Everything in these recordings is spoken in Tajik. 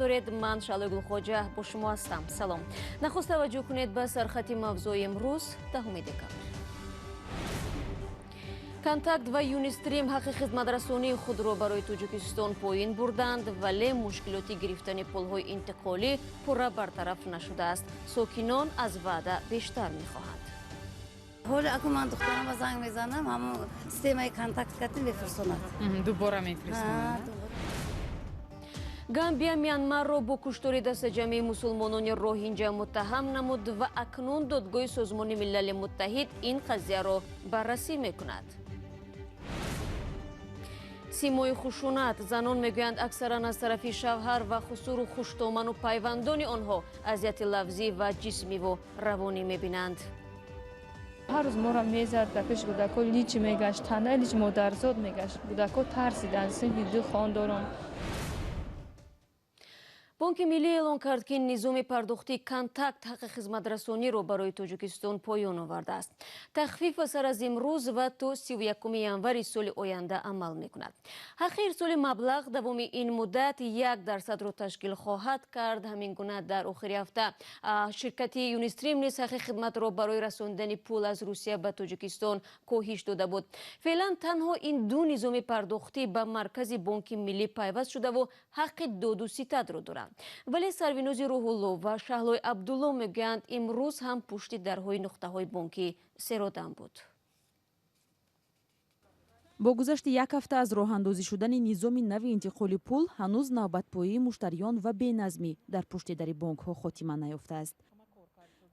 Доред, ман Шаълои Гулхоҷа бо шумо ҳастам. Салом. Нахуст таваҷҷӯҳ кунед ба сархати мавзӯи имрӯз, 10 декабр. Контакт ва Юнистрим ҳаққи хизматрасонии худро барои Тоҷикистон поин бурданд, вале мушкилоти гирифтани пулҳои интиқолӣ пурра бартараф нашудааст. Сокинон аз ваъда бештар мехоҳанд. Ҳоло аку ман духтарама занг мезанам, ҳамон системаи Контакт кати мефирсонад. Дубора мефирсонад. Гамбия Мянмарро бо куштори дастаҷамъии мусулмонони роҳинҷа муттаҳам намуд ва акнун додгоҳи Созмони Милали Муттаҳид ин қазияро баррасӣ мекунад. Симои хушунат: занон мегӯянд, аксаран аз тарафи шавҳар ва хусуру хуштоману пайвандони онҳо азияти лафзӣ ва ҷисмиву равонӣ мебинанд. Ҳар рӯз моро мезад, дар пеши кӯдакҳо лич мегашт, танаи лич модарзод мегашт. Кӯдакҳо тарсиданд, синфи ду хон дорам. Бонки Миллӣ эълон кард, ки низоми пардохти Контакт ҳаққи хизматрасониро барои Тоҷикистон поён овардааст. Тахфиф сар аз имрӯз ва то 31 январи соли оянда амал мекунад. Ҳаққи ирсоли маблағ давоми ин муддат 1 дарсадро ташкил хоҳад кард. Ҳамин гуна дар охири ҳафта ширкати Юнистрим низ ҳаққи хидматро барои расондани пул аз Русия ба Тоҷикистон коҳиш дода буд. Феълан танҳо ин ду низоми пардохтӣ ба маркази Бонки Миллӣ пайваст шудаву ҳаққи доду ситадро доранд. Вале Сарвинози Рӯҳулло ва Шаҳлои Абдулло мегӯянд, имрӯз ҳам пушти дарҳои нуқтаҳои бонкӣ серодам буд. Бо гузашти як ҳафта аз роҳандозӣ шудани низоми нави интиқоли пул, ҳанӯз навбатпоии муштариён ва беназмӣ дар пушти дари бонкҳо хотима наёфтааст.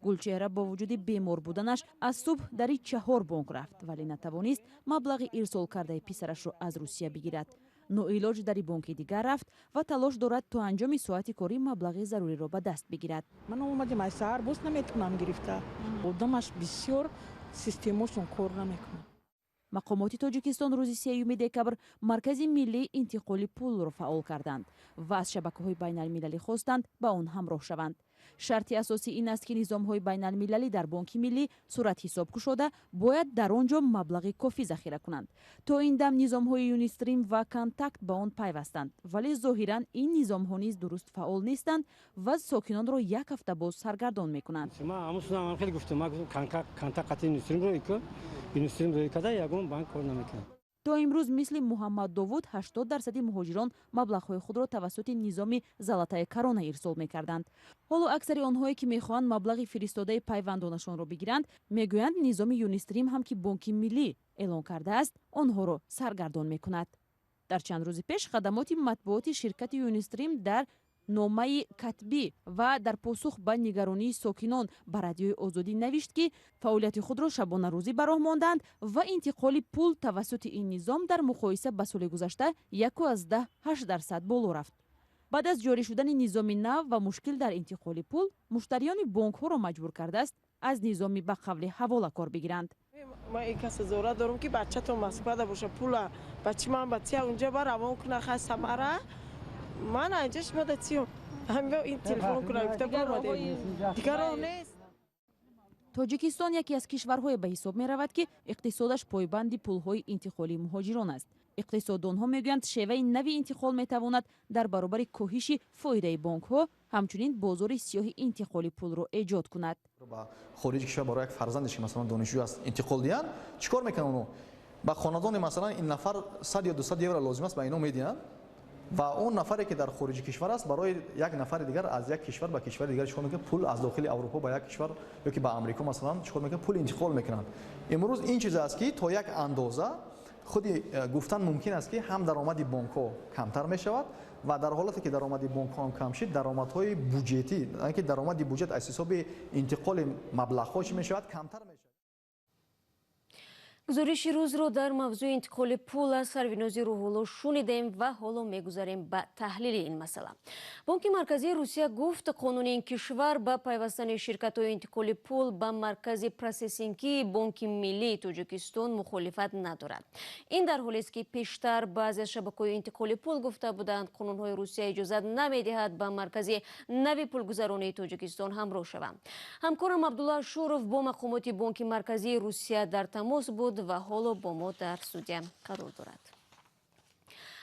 Гулчеҳра бо вуҷуди бемор буданаш аз субҳ дари чаҳор бонк рафт, вале натавонист маблағи ирсол кардаи писарашро аз Русия бигирад. Ноилоҷ дари бонки дигар рафт ва талош дорад, то анҷоми соати корӣ маблағи заруриро ба даст бигирад. Ман омадем аз саҳар, боз наметавонам гирифта. Одамаш бисёр, системашон кор намекунад. Мақомоти Тоҷикистон рӯзи 3 декабр Маркази миллии интиқоли пулро фаъол карданд ва аз шабакаҳои байналмилалӣ хостанд, ба он ҳамроҳ шаванд. Шарти асосӣ ин аст, ки низомҳои байналмилалӣ дар Бонки Миллӣ суратҳисоб кушода, бояд дар он ҷо маблағи кофӣ захира кунанд. То ин дам низомҳои Юнистрим ва Контакт ба он пайвастанд, вале зоҳиран ин низомҳо низ дуруст фаъол нестанд ва сокинонро як ҳафта боз саргардон мекунанд. Юнистримро када ягон банк кор намекунад. То имрӯз мисли Муҳаммад Довуд 80 дарсади муҳоҷирон маблағҳои худро тавассути низоми Золотая корона ирсол мекарданд. Ҳоло аксари онҳое, ки мехоҳанд маблағи фиристодаи пайвандонашонро бигиранд, мегӯянд, низоми Юнистрим ҳам, ки Бонки Миллӣ эълон кардааст, онҳоро саргардон мекунад. Дар чанд рӯзи пеш хадамоти матбуоти ширкати Юнистрим дар номаи катбӣ ва дар посух ба нигаронии сокинон ба Радиои Озодӣ навишт, ки фаъолияти худро шабонарӯзӣ ба роҳ монданд ва интиқоли пул тавассути ин низом дар муқоиса ба соли гузашта 1,8 дарсад боло рафт. Баъд аз ҷорӣ шудани низоми нав ва мушкил дар интиқоли пул, муштариёни бонкҳоро маҷбур кардааст, аз низоми ба қавли ҳавола кор бигиранд. Ман ин каса зора дорам, ки бачатон Москвада боша, пула бачи ман ба тия унҷа ба равон куна. Хай, самара ман инҷа шумо да тиём ҳамин ин телефон кунам, гуфта буромадем, дигар роҳ нест. Тоҷикистон яке аз кишварҳое ба ҳисоб меравад, ки иқтисодаш пойбанди пулҳои интиқолии муҳоҷирон аст. Иқтисоддонҳо мегӯянд, шеваи нави интиқол метавонад дар баробари коҳиши фоидаи бонкҳо ҳамчунин бозори сиёҳи интиқоли пулро эҷод кунад. Ба хориҷи кишвар барои як фарзандеш, ки масалан донишҷӯ аст, интиқол диҳанд, чӣ кор мекунанд? Оно ба хонадони масалан ин нафар 100 ё 200 евро лозим аст, ба ино медиҳанд ва он нафаре, ки дар хориҷи кишвар аст, барои як нафари дигар аз як кишвар ба кишвари дигар чикор мекунад? Пул аз дохили Аврупо ба як кишвар ё ки ба Амрико масалан чикор мекунад? Пул интиқол мекунанд. Имрӯз ин чиз аст, ки то як андоза худи гуфтан мумкин аст, ки ҳам даромади бонкҳо камтар мешавад ва дар ҳолате ки даромади бонкҳо ҳам кам шид, даромадҳои буҷетӣ, ки даромади буҷет аз ҳисоби интиқоли маблағҳо чӣ мешавад? Камтар мешавад. Гузориши рӯзро дар мавзӯи интиқоли пул аз Сарвинози Рӯҳулло шунидем ва ҳоло мегузарем ба таҳлили ин масъала. Бонки Марказии Русия гуфт, қонуни ин кишвар ба пайвастани ширкатҳои интиқоли пул ба маркази процессингии Бонки Миллии Тоҷикистон мухолифат надорад. Ин дар ҳолест, ки пештар баъзе аз шабакаҳои интиқоли пул гуфта буданд, қонунҳои Русия иҷозат намедиҳад ба маркази нави пулгузаронии Тоҷикистон ҳамроҳ шаванд. Ҳамкорам Абдулло Ашуров бо мақомоти Бонки Марказии Русия дар тамос буд ва ҳоло бо мо дар студия қарор дорад.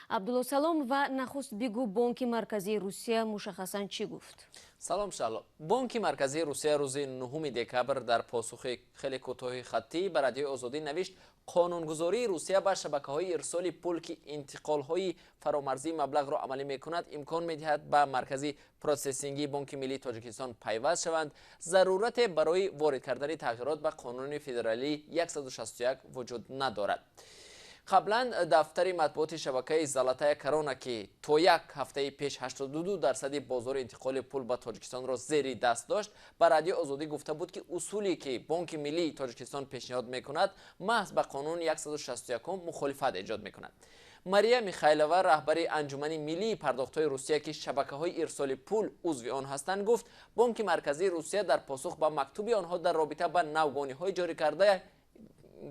Абдулло, салом ва нахуст бигӯ, Бонки Марказии Русия мушаххасан чӣ гуфт? Салом, Шаҳло. Бонки Марказии Русия рӯзи 9 декабр дар посухи хеле кӯтоҳи хаттӣ ба Радиои Озодӣ навишт: қонунгузории Русия ба шабакаҳои ирсоли пул, ки интиқолҳои фаромарзии маблағро амалӣ мекунад, имкон медиҳад ба маркази процессингии Бонки Миллии Тоҷикистон пайваст шаванд. Зарурате барои ворид кардани тағйирот ба қонуни федералии 161 вуҷуд надорад. Қаблан дафтари матбуоти шабакаи Золотая Корона, ки то як ҳафтаи пеш 82% бозори интиқоли пул ба Тоҷикистонро зери даст дошт, ба Радиои Озодӣ гуфта буд, ки усуле ки Бонки Миллии Тоҷикистон пешниҳод мекунад, маҳз ба қонуни 161 мухолифат эҷод мекунад. Мария Михайлова, раҳбари Анҷумани миллии пардохтҳои Русия, ки шабакаҳои ирсоли пул узви он ҳастанд, гуфт Бонки Марказии Русия дар посух ба мактуби онҳо дар робита ба навгониҳои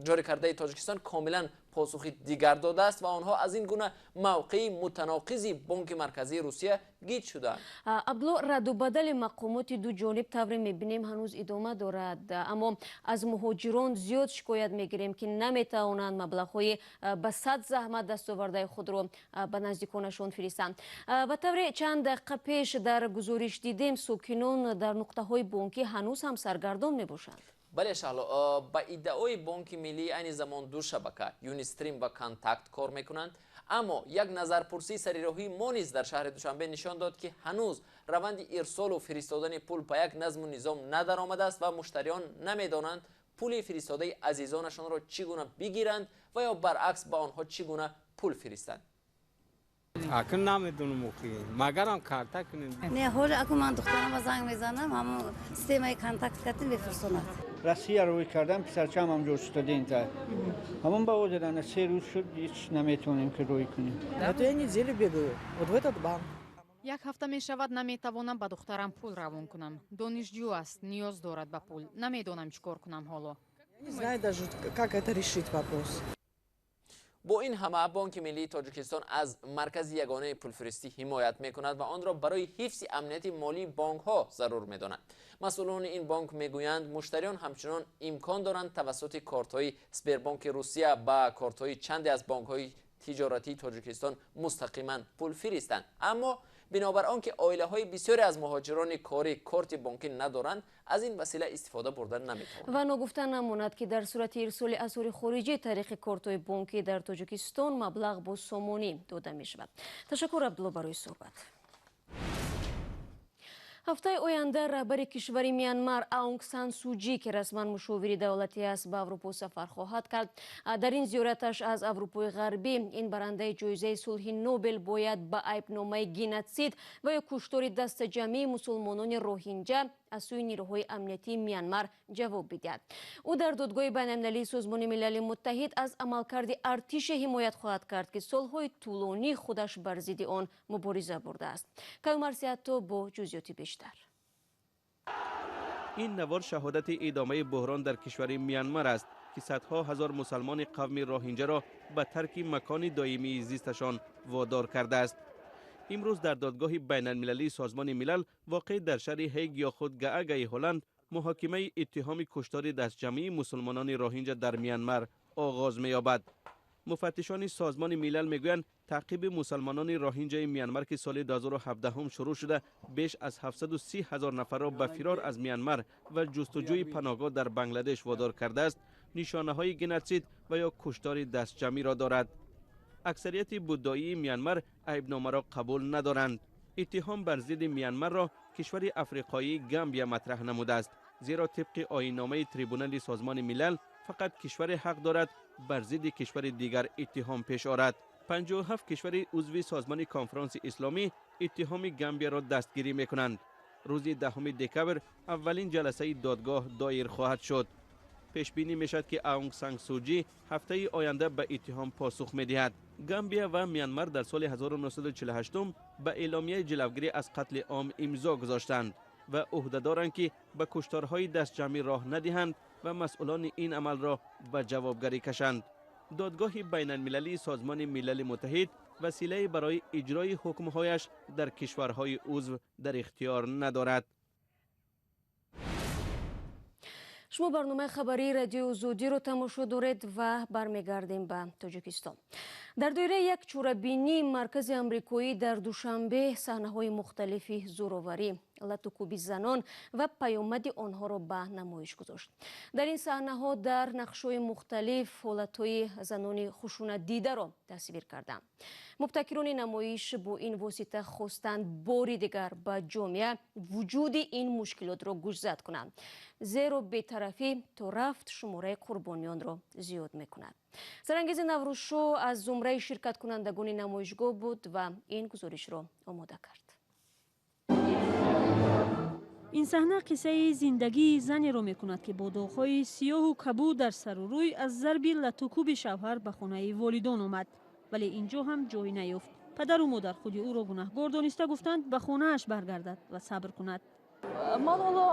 ҷорӣ кардаи Тоҷикистон комилан посухи дигар додааст ва онҳо аз ин гуна мавқеи мутаноқизи Бонки Марказии Русия гиҷ шуданд. Абдулло, раду бадали мақомоти ду ҷониб, тавре мебинем, ҳанӯз идома дорад, аммо аз муҳоҷирон зиёд шикоят мегирем, ки наметавонанд маблағҳои ба сад заҳмат дастовардаи худро ба наздиконашон фиристанд. Ба тавре чанд дақиқа пеш дар гузориш дидем, сокинон дар нуқтаҳои бонкӣ ҳанӯз ҳам саргардон мебошанд. Бале, Шаҳло, ба иддаои Бонки Миллӣ, айни замон ду шабака, Юнистрим ва Контакт, кор мекунанд, аммо як назарпурсии сарироҳии мо низ дар шаҳри Душанбе нишон дод, ки ҳанӯз раванди ирсолу фиристодани пул ба як назму низом надаромадааст ва муштариён намедонанд, пули фиристодаи азизонашонро чӣ гуна бигиранд ва ё баръакс ба онҳо чӣ гуна пул фиристанд. Акун намедонам, охи магарам карта кунем. Не, ҳоли аку ман духтарама занг мезанам, ҳамон системаи контакт кардем, мефирсонад. Россия рӯй кардам, писарчаам ҳамҷо студента, ҳамон ба озирана 3 рӯз шуд, ҳеч наметавонем, ки рӯй кунем. Это я неделю бегаю вот в этот банк. Як ҳафта мешавад, наметавонам ба духтарам пул равон кунам. Донишҷӯ аст, ниёз дорад ба пул. Намедонам, чӣ кор кунам ҳоло. Не знаю даже, как это решить вопрос. Бо ин ҳама, Бонки Миллии Тоҷикистон аз маркази ягонаи пулфиристӣ ҳимоят мекунад ва онро барои ҳифзи амнияти молии бонкҳо зарур медонад. Масъулони ин бонк мегӯянд, муштариён ҳамчунон имкон доранд тавассути кортҳои Сбербонки Русия ба кортҳои чанде аз бонкҳои тиҷоратии Тоҷикистон мустақиман пул фиристанд, аммо бинобар он ки оилаҳои бисёре аз муҳоҷирони корӣ корти бонкӣ надоранд, аз ин васила истифода бурда наметавонанд. Ва ногуфта намонад, ки дар сурати ирсоли асъори хориҷӣ тариқи кортҳои бонкӣ дар Тоҷикистон маблағ бо сомонӣ дода мешавад. Ташаккур, Абдулло, барои суҳбат. Ҳафтаи оянда раҳбари кишвари Мянмар Аунг Сан Суҷи, ки расман мушовири давлатӣ аст, ба Аврупо сафар хоҳад кард. Дар ин зиёраташ аз Аврупои Ғарбӣ ин барандаи ҷоизаи сулҳи Нобел бояд ба айбномаи геноцид ва ё куштори дастаҷамъии мусулмонони роҳинҷа аз сӯи нирӯҳои амниятии Мянмар ҷавоб бидиҳад. Ӯ дар Додгоҳи байналмилалии Созмони Милали Муттаҳид аз амалкарди артише ҳимоят хоҳад кард, ки солҳои тӯлонӣ худаш бар зидди он мубориза бурдааст. Каюмарсиятто бо ҷузъиёти бештар. Ин навор шаҳодати идомаи буҳрон дар кишвари Мянмар аст, ки садҳо ҳазор мусалмони қавми роҳинҷаро ба тарки макони доимии зисташон водор кардааст. Имрӯз дар Додгоҳи байналмилалии Созмони Милал, воқеъ дар шаҳри Ҳег ё худ Гаагаи Ҳолланд, муҳокимаи иттиҳоми куштори дастҷамъии мусулмонони роҳинҷа дар Мянмар оғоз меёбад. Муфаттишони Созмони Милал мегӯянд, таъқиби мусалмонони роҳинҷаи Мянмар, ки соли 2017 шурӯъ шуда, беш аз 730 ҳазор нафарро ба фирор аз Мянмар ва ҷустуҷӯи паноҳгоҳ дар Бангладеш водор кардааст, нишонаҳои геноцид ва ё куштори дастҷамъиро дорад. Аксарияти буддоии Мянмар айбномаро қабул надоранд. Иттиҳом бар зидди Мянмарро кишвари африқоии Гамбия матраҳ намудааст, зеро тибқи оинномаи Трибунали Созмони Милал фақат кишваре ҳақ дорад бар зидди кишвари дигар иттиҳом пеш орад. 57 кишвари узви Созмони Конфронси Исломӣ иттиҳоми Гамбияро дастгирӣ мекунанд. Рӯзи 10 декабр аввалин ҷаласаи додгоҳ доир хоҳад шуд. Пешбинӣ мешавад, ки Аунг Санг Суҷӣ ҳафтаи оянда ба иттиҳом посух медиҳад. Гамбия ва Мянмар дар соли 1948 ба эъломияи ҷилавгирӣ аз қатли ом имзо гузоштанд ва ӯҳда доранд, ки ба кушторҳои дастҷамъӣ роҳ надиҳанд ва масъулони ин амалро ба ҷавобгарӣ кашанд. Додгоҳи байналмилалии Созмони Милали Муттаҳид василае барои иҷрои ҳукмҳояш дар кишварҳои узв дар ихтиёр надорад. Шумо барномаи хабарии Радиои Озодиро тамошо доред ва бармегардем ба Тоҷикистон. Дар доираи як чорабинии маркази амрикоӣ дар Душанбе саҳнаҳои мухталифи зӯроварӣ, латукӯби занон ва паёмади онҳоро ба намоиш гузошт. Дар ин саҳнаҳо дар нақшҳои мухталиф ҳолатҳои занони хушунатдидаро тасвир карданд. Мубтакирони намоиш бо ин восита хостанд бори дигар ба ҷомеа вуҷуди ин мушкилотро гӯшзад кунанд, зеро бетарафӣ то рафт шумораи қурбониёнро зиёд мекунад. Сарангези Наврӯзшо аз зумраи ширкаткунандагони намоишгоҳ буд ва ин гузоришро омода кард. Ин саҳна қиссаи зиндагии занеро мекунад, ки бо доғҳои сиёҳу кабуд дар сару рӯй аз зарби латукӯби шавҳар ба хонаи волидон омад, вале инҷо ҳам ҷой наёфт. Падару модар худи ӯро гунаҳгор дониста гуфтанд ба хонааш баргардад ва сабр кунад. Ман ҳоло,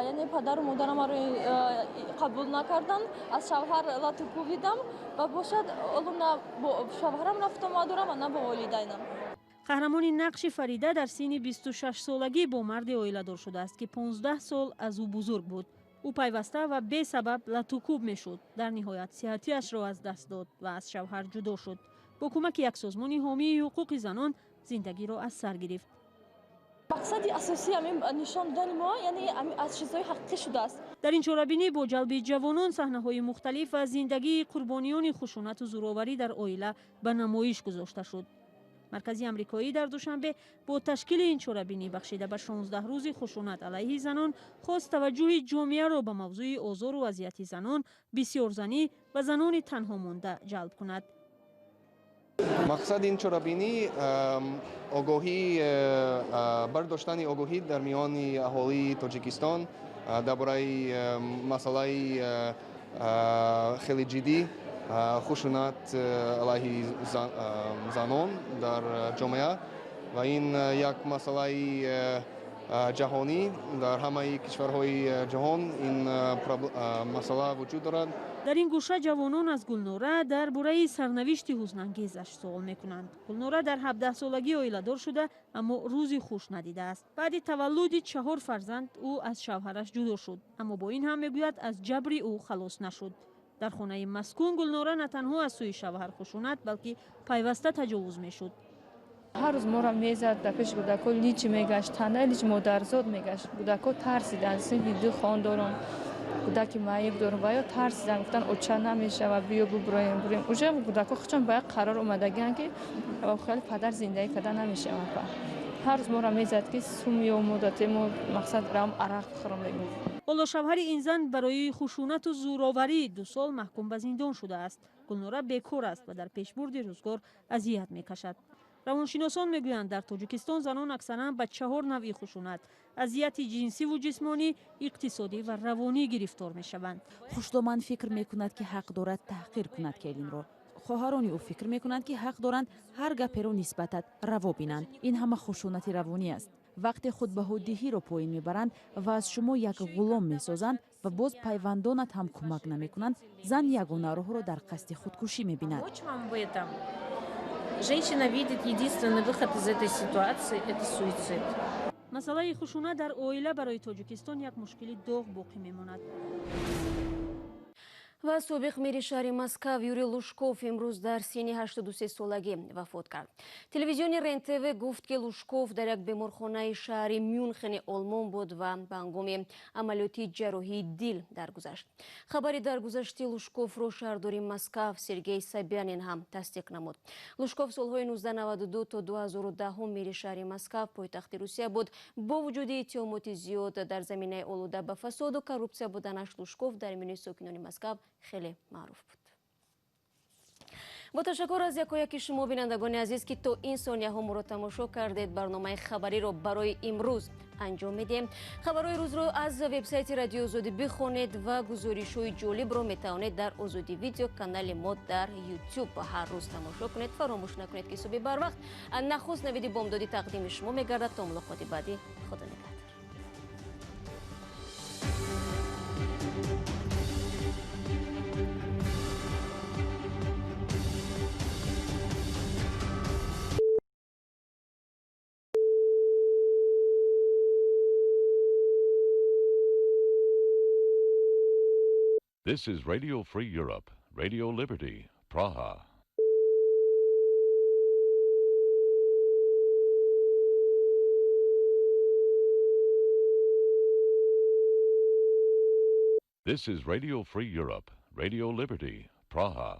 яъне падару модарам маро қабул накарданд, аз шавҳар латукӯбидам ва бошад ҳоло на бо шавҳарам рафтуомад дорам ва на бо волидайнам. Қаҳрамони нақши Фарида дар синни 26-солагӣ бо марде оиладор шудааст, ки 15 сол аз ӯ бузург буд. Ӯ пайваста ва бесабаб латукӯб мешуд. Дар ниҳоят сиҳатиашро аз даст дод ва аз шавҳар ҷудо шуд. Бо кӯмаки як созмони ҳомии ҳуқуқи занон зиндагиро аз сар гирифт. Мақсади асосии ҳамин нишон додани мо, яъне аз чизҳои ҳақиқӣ шудааст. Дар ин чорабинӣ бо ҷалби ҷавонон саҳнаҳои мухталиф ва зиндагии қурбониёни хушунату зӯроварӣ дар оила ба намоиш гузошта шуд. Маркази амрикоӣ дар Душанбе бо ташкили ин чорабинӣ бахшида ба 16 рӯзи хушунат алайҳи занон хост таваҷҷӯҳи ҷомеаро ба мавзӯи озору азияти занон, бисёрзанӣ ва занони танҳо монда ҷалб кунад. Мақсади ин чорабинӣ огоҳӣ, бардоштани огоҳӣ дар миёни аҳолии Тоҷикистон дар бораи масъалаи хеле ҷиддӣ хушунат алайҳи занон дар ҷомеа ва ин як масъалаи ҷаҳонӣ, дар ҳамаи кишварҳои ҷаҳон ин масъала вуҷуд дорад. Дар ин гӯша ҷавонон аз Гулнора дар бораи сарнавишти ҳузнангезаш суол мекунанд. Гулнора дар 17-солагӣ оиладор шуда, аммо рӯзи хуш надидааст. Баъди таваллуди 4 фарзанд ӯ аз шавҳараш ҷудо шуд, аммо бо ин ҳам мегӯяд аз ҷабри ӯ халос нашуд. Дар хонаи маскун Гулнора на танҳо аз сӯи шавҳар хушунат, балки пайваста таҷовуз мешуд. Ҳар рӯз моро мезад, дар пеши кӯдакҳо лич мегашт, танаи лич модарзод мегашт. Кӯдакҳо тарсиданд, синфи 2 хон дорам, кӯдаки маиб дорам ва ё тарсиданд, гуфтанд оча намешавад, биё буброем, буроем. Уже кӯдакҳо худшон ба як қарор омадагианд, ки хеле падар зиндагӣ карда намешавад. Ҳар рӯз моро мезад, ки сум ё муддате мо мақсад рам арақ бихӯрам мегуфт. Ҳоло шавҳари ин зан барои хушунату зӯроварӣ 2 сол маҳкум ба зиндон шудааст. Гулнора бекор аст ва дар пешбурди рӯзгор азият мекашад. Равоншиносон мегӯянд дар Тоҷикистон занон аксаран ба 4 навъи хушунат, азияти ҷинсиву ҷисмонӣ, иқтисодӣ ва равонӣ гирифтор мешаванд. Хушдоман фикр мекунад, ки ҳақ дорад таҳқир кунад келинро. Хоҳарони ӯ фикр мекунанд, ки ҳақ доранд ҳар гаперо нисбатат раво бинанд. Ин ҳама хушунати равонӣ аст. Вақте худбаҳодиҳиро поин мебаранд ва аз шумо як ғулом месозанд ва боз пайвандонат ҳам кӯмак намекунанд, зан ягона роҳро дар қасди худкушӣ мебинад. Женщина видит единственный выход из этой ситуации – это суицид. Масъалаи хушунат дар оила барои Тоҷикистон як мушкили доғ боқӣ мемонад. Ва собиқ мери шаҳри Москав Юрий Лужков имрӯз дар синни 83-солагӣ вафот кард. Телевизиони РЕН-ТВ гуфт, ки Лужков дар як беморхонаи шаҳри Мюнхени Олмон буд ва ба ҳангоми амалиёти ҷарроҳии дил даргузашт. Хабари даргузашти Лужковро шаҳрдори Москав Сергей Собянин ҳам тасдиқ намуд. Лужков солҳои 1992 то 2010 мери шаҳри Москав, пойтахти Русия буд. Бо вуҷуди иттиҳомоти зиёд дар заминаи олуда ба фасоду коррупсия буданаш, Лужков дар миёни сокинони Москав хеле маъруф буд. Бо ташаккур аз якояки шумо, бинандагони азиз, ки то ин сонияҳо моро тамошо кардед, барномаи хабариро барои имрӯз анҷом медиҳем. Хабарҳои рӯзро аз вебсайти Радиои Озодӣ бихонед ва гузоришҳои ҷолибро метавонед дар Озодӣ видео канали мо дар YouTube ҳар рӯз тамошо кунед. Фаромӯш накунед, ки субҳи барвақт нахуст навиди бомдодӣ тақдими шумо мегардад. То мулоқоти баъдӣ, Худо нигаҳдор. This is Radio Free Europe, Radio Liberty, Praha. This is Radio Free Europe, Radio Liberty, Praha.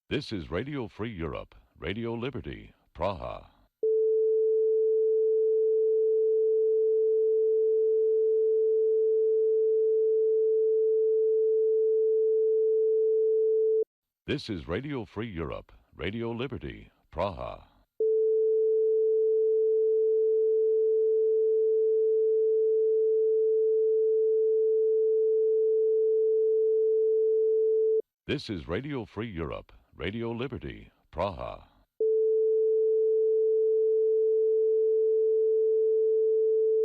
This is Radio Free Europe, Radio Liberty, Praha. This is Radio Free Europe, Radio Liberty, Praha. This is Radio Free Europe, Radio Liberty, Praha.